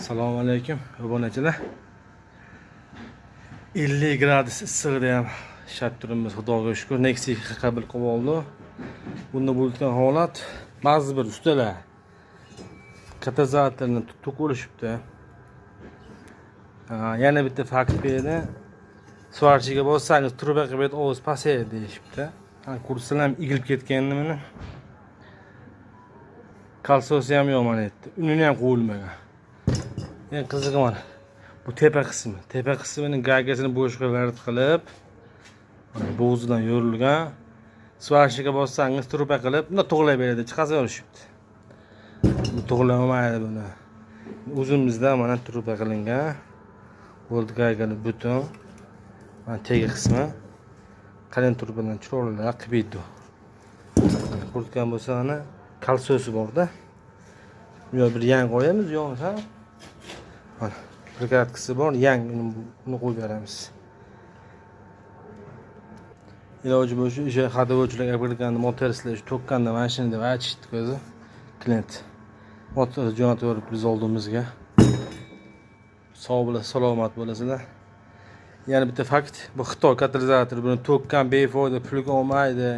Assalomu alaykum, obunachilar. 50 gradus issiqda ham ishlab turibmiz, Xudoga shukur. Nexia qabul qilib oldi. Bunda bo'lgan holat, ba'zi bir ustalar katalizatorni to'kilishibdi. Yana bitta fakt berdi. Сварщик ga bossangiz, truba qilib berdi, ovoz pasayadi deyishibdi. Ha, kursilar ham egilib ketgan nimani. Кольцо si ham yo'q mana yerda. Unini ham qo'yilmagan. Eng qizig'i mana bu tepa qismi. Tepa qismining гайка sini bo'sh qilib, mana bo'g'zidan yo'rilgan. Сварщик ga bossangiz, truba qilib, bunda to'g'rilab beradi, chiqazib olishibdi. Bu to'g'rilamaydi buni. O'zimizda mana truba qilingan. Bo'ldi, гайка ni butun. Mana tegi qismi qalin trubadan chiroyli qilib berdi. Qurtgan bo'lsa, mana кольцо si borda. Bu yoq bir yangi qo'yamiz, yo'qsa mana прокладка si bor, yangi uni qo'yib beramiz. Iloji bo'lsa, o'sha ходовойchilar gapirganda, motorslar shu tokkanda mana shuni deb aytishdi o'zi. Klient motor jo'natib yuborib biz oldimizga. Sog' bo'lasiz, salomat bo'lasizlar. Yana bitta fakt, bu Xitoy katalizatori, buni tokkan befoyda, pulga olmaydi.